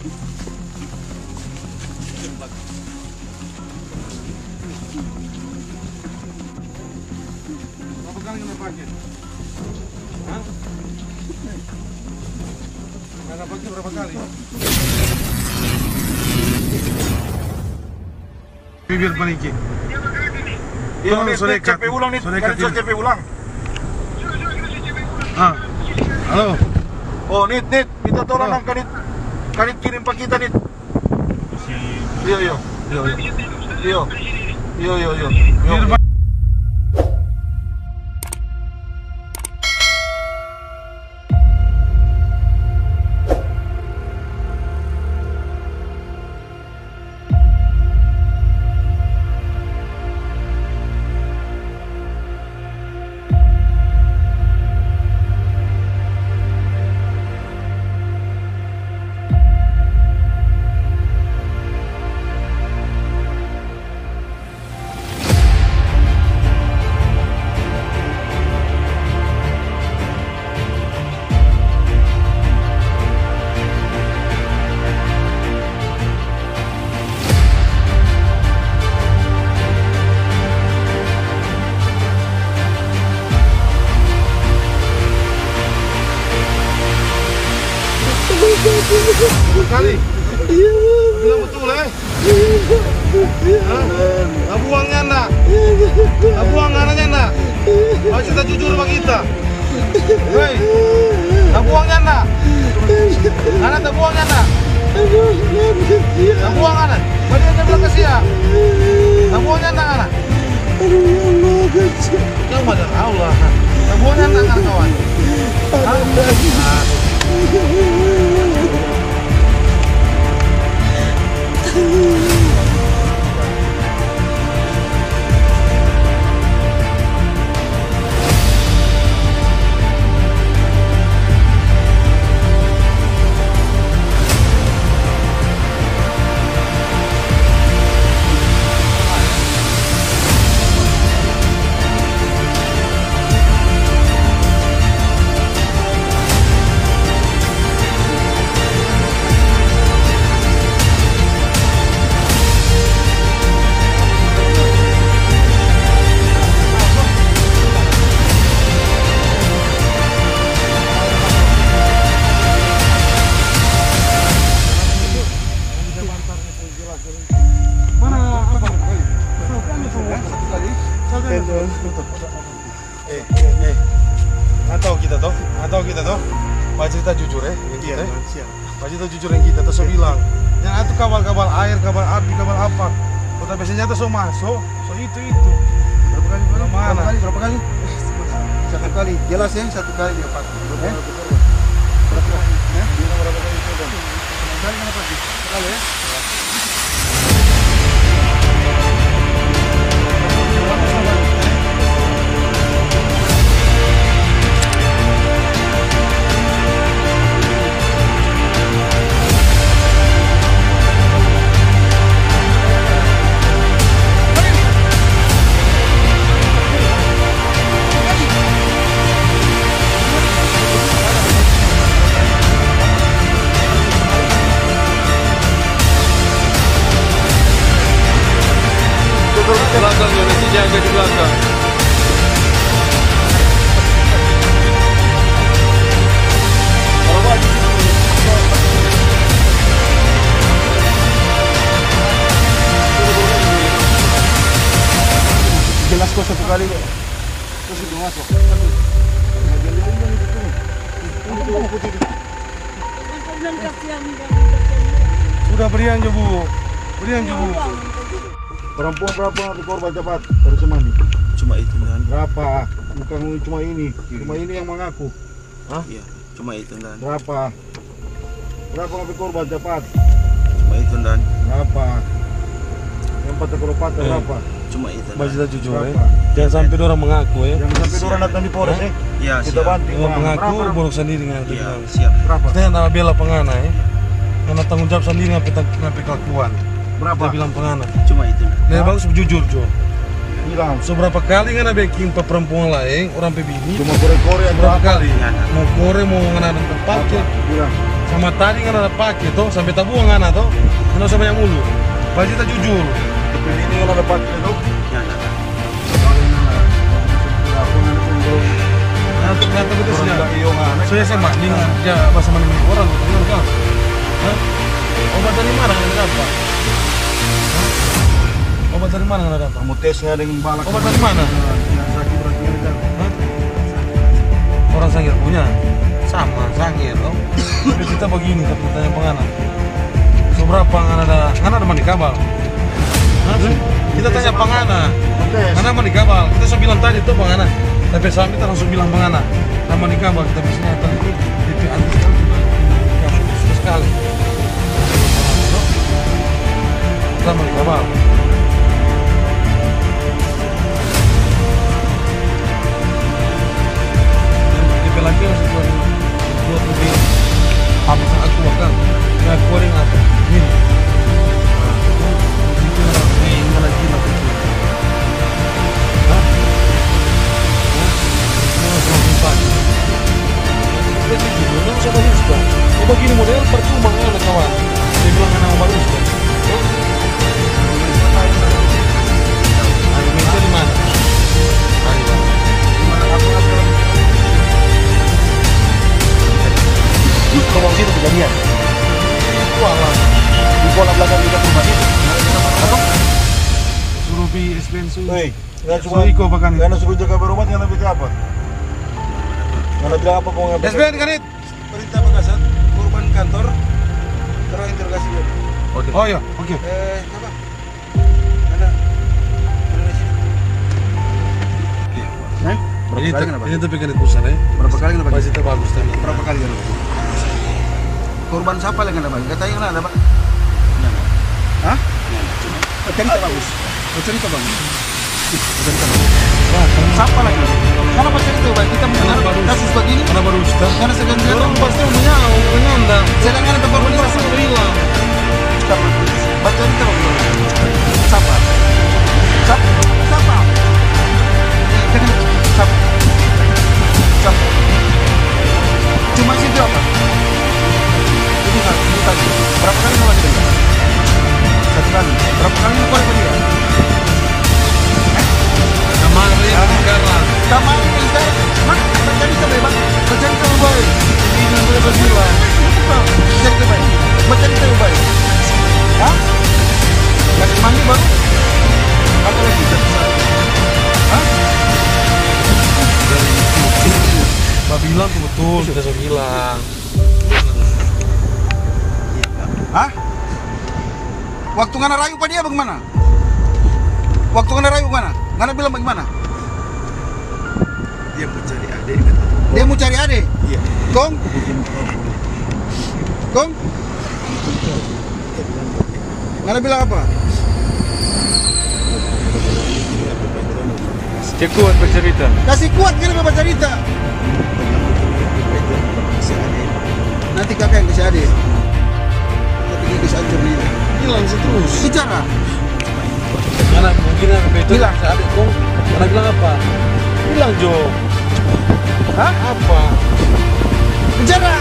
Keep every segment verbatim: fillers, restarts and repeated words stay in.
Berapa kali kena pakai? Hah? Kena pakai berapa kali? Bibir paniki. Iya, Nit, Nit, cepe ulang, Nit. Kanit so cepe ulang. Ah. Halo. Oh, Nit, Nit, minta tolong nang Kanit, Kanit kirim pa kita, Nit. Iyo, iyo. Iyo, iyo. Iyo, iyo, iyo. Iyo. Kali. Bilang betul, eh? Hah? Tabuang nyanda? Tabuang ngana nyanda? Mau cerita jujur pa kita. Hei, tabuang nyanda? Ngana tabuang nyanda? Tabuang ngana? Bade dia bilang ka sia. Tabuang nyanda ngana? Jauh mah dari Allah. Tabuang nyanda ngana, kawan? Hah? Mana apa? Eh, eh, eh. Nggak tahu kita toh, nggak tahu kita toh. Bacerita jujur, eh, yang kita, eh. Bacerita jujur yang kita toh so bilang. Jangan atu kabal-kabal air, kabal api, kabal apa. Kota biasanya toh so masuk, so itu, itu. Berapa kali, berapa kali? Berapa kali? Satu kali, jelas ya, satu kali dia pakai. Eh? Berapa kali? Eh? Dia berapa kali coba? Satu kali kena pakai. Satu kali ya? Tutup di belakang, ya, nanti jaga di belakang. Jelas kok satu kali kok. Terus itu masuk. Sudah beriang jo, Bu. Beriang jo, Bu. Perempuan berapa korban cepat? Baru semandi. Cuma itu, Dan. Berapa? Bukan cuma ini. Cuma ini yang mengaku. Hah? Iya, cuma itu, Dan. Berapa? Berapa ngape korban, cepat? Cuma itu, Dan. Berapa? Yang patah kalo patah, eh, berapa? Cuma itu, Dan. Bacerita jujur, eh. Berapa? Jangan sampe dorang mengaku, eh. Jangan sampe dorang datang di Polres, eh. Iya, kita banting. Dorang mengaku, borok sandiri ngana bilang. Iya, siap. Berapa? Kita yang tanggal bela pa ngana, eh. Ngana tanggung jawab sandiri ngape ta-, ngape kelakuan. Berapa? Kita bilang pa ngana. Cuma itu, Dan. Lebih bagus jujur, jo. Bilang. So berapa kali ngana beking pa perempuan laeng, orang pe bini? Cuma kore-kore atau apa? Berapa kali? Mo kore, mo ngana ada pake. Apa? Bilang. Sama tadi ngana ada pake to, sampe tabuang ngana to, ngana so banya mulu. Pasti ta jujur. Ini ngana ada pake to? Ya, ya, ya. Nah, ternyata betul sih. Orang bilang, "Iyo, ngana." So, ya, sama, ini ngana, ya, bahasa mana orang, orang kan? Hah? Obat dari mana ngana dapa? Hah? Obat dari mana ngana dapa? Kamu tesnya dengan balak. Obat dari mana? Yang sakit berarti ngana dapa. Hah? Orang Sangir punya? Sama, Sangir, to. Tapi kita bagini, tapi tanya pa ngana. So, berapa ngana ada, ngana ada mandi kabal? Hah? Kita tanya pa ngana. Ngana mandi kabal. Kita so bilang tadi to pa ngana. Tapi sampe kita langsung bilang pa ngana. Ngana mandi kabal, kita bisa nyata itu. Itu anti sekali, sudah sekali. Kita mandi kabal. Yang di Belanda masih dua ribu dua puluh. Apa aku makan? Ya, aku ada yang apa? Ini. Ini mana gila tuh? Hah? Hah? Mana sama empat? Dia tuh gini, nggak usah bagus, Bang. Dia begini model percuma, ngana, kawan. Dia bilang, "Ngana mau bagus, Bang." Anu, meja di mana? Ayo. Di mana? Aku nggak tahu. Yuk, ke bawah situ kejadian. Itu alam. Di bola belakang kita rumah itu. Apa? Suruh pi S P N Sulu. Hei, nggak cuma iko apa kan? Karena suruh jaga berobat, karena bikin apa? Karena bilang apa kau nggak S P N kan itu? Perintah Makassar, korban kantor, terang interogasi dia. Oke. Oh, iya, oke. Eh, apa? Ada. Ada di sini. Hah? Berapa kali kena, Pak? Ini tapi kena pusat, eh. Berapa kali kena, Pak? Masih terbagus tadi. Berapa kali kena, Pak? Korban siapa lagi kena, Pak? Katanya kena ada, Pak? Hah? Cerita bagus. Cerita bagus. Sapa lagi? Kenapa cerita, Bang? Kita mendengar kasus begini. Karena baru ustaz. Karena sedang orang pasti punya, punya ndak. Sedangkan ada korban pasti hilang. Sapa? Baca cerita, Bang. Sapa? Sapa? Sapa? Jangan. Sapa? Sapa? Cuma situ apa? Itu satu, itu satu. Berapa kali kau lagi dengar? Satu kali. Berapa kali kau lagi dengar? Kemarin, sekarang. Kemarin, sekarang. Mak, baca cerita bae, Bang. Baca cerita bae. Ini yang boleh bergila. Baca cerita bae. Baca cerita bae. Hah? Kasih mandi baru? Apa lagi? Hah? Babilang tuh betul, sudah saya bilang. Hah? Waktu ngana rayu pa dia bagimana? Waktu ngana rayu bagimana? Ngana bilang bagimana? Dia mau cari ade, kata. Dia mau cari ade? Iya. Kong? Kong? Ngana bilang apa? Cek kuat bacarita. Kasi kuat ngana bacarita. Nanti kaka yang kasi ade. Tapi dia kasi ancur ni. Bilang se terus. Bicara. Ngana mungkin ngana betul. Bilang. Kasi ade kong. Ngana bilang apa? Bilang jo. Hah? Apa? Bicara.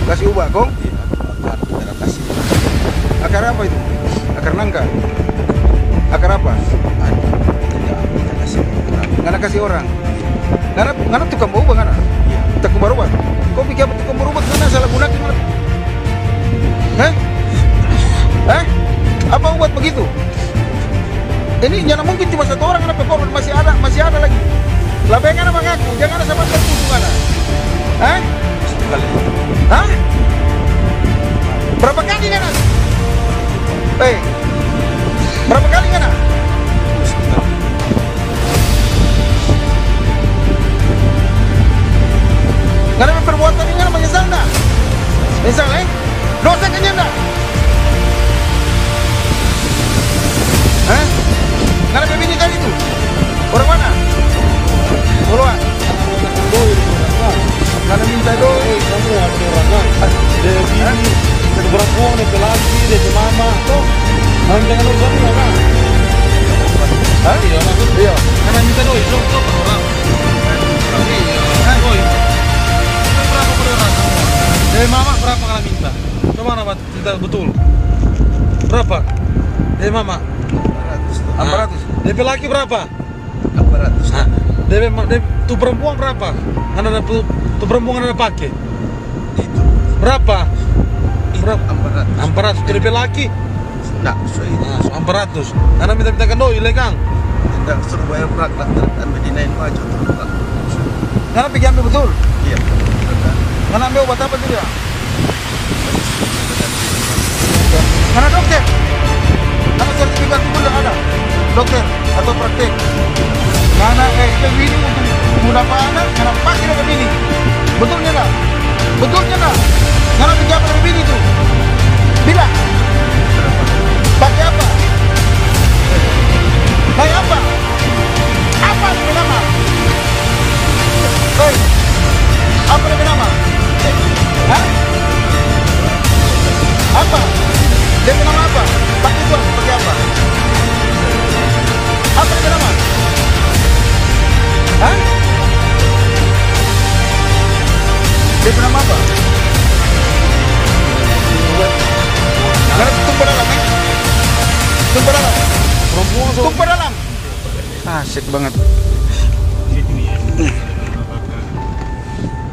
Kasi ubah kong. Akar apa itu? Akar nangka? Akar apa? Ngana kasi orang. Ngana, ngana tukang baubah ngana? Tukang barubat. Kong bikin apa tukang barubat? Ngana salah gunakan ngana. Hah? Hah? Apa ubat begitu? Ini nyanda mungkin cuma satu orang ngana pe korban, masih ada, masih ada lagi. Lebe ngana mangaku, jangan ada sama terpusung ngana. Hah? Hah? Berapa kali ngana? Eh, berapa kali ngana? Ngana pe perbuatan ini ngana menyesal nda? Menyesal, eh? Dosa ka nyanda? Hah? Ngana pe bini tadi tu? Orang mana? Oloan. Ngana minta doi. Dia bini, satu orang, dia pe laki, dia pe mama, to. Ngana minta doi, kan? Hah? Iya, maksud. Iya. Ngana minta doi, sok, sok, orang. Iya. Hah? Doi. Tidak betul. Berapa? Dia mama. Empat ratus. Empat ratus. Dia pe laki berapa? Empat ratus. Ah, dia pe ma-, dia, tu perempuan berapa? Ngana ada tu, tu perempuan ngana ada pake? Itu. Berapa? Itu. Berapa? Empat ratus. Empat ratus. Tu dia pe laki? Nggak, so itu. Ah, so empat ratus. Ngana minta-minta kandoi, lekang. Tidak, suruh bayar prak lah, ambil di lain baju. Ngana pigi ambil betul? Iya. Ngana ambil obat apa tu dia? Ngana dokter? Ngana sertifikat itu udah ada? Dokter atau praktek? Ngana S P W ini untuk, untuk dapa anak, ngana pake dapa bini. Betul nyanda? Betul nyanda? Ngana pigi apa dapa bini tu? Bilang. Pake apa? Naik apa? Apa dia pe nama? Hei, apa dia pe nama? Hah? Apa? Dia pe nama apa? Pake itu pake apa? Apa dia pe nama? Hah? Dia pe nama apa? Karena tumpah dalam, eh? Tumpah dalam. Perempuan so- Tumpah dalam. Asik banget.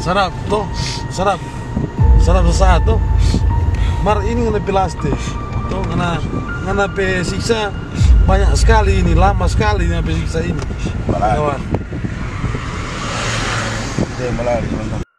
Sadap, to? Sadap. Sadap sesaat, to? Mar ini ngana pe laste. To, ngana, ngana pe siksa banyak skali ini, lama skali ngana pe siksa ini. Kawan. Dia malari, kawan.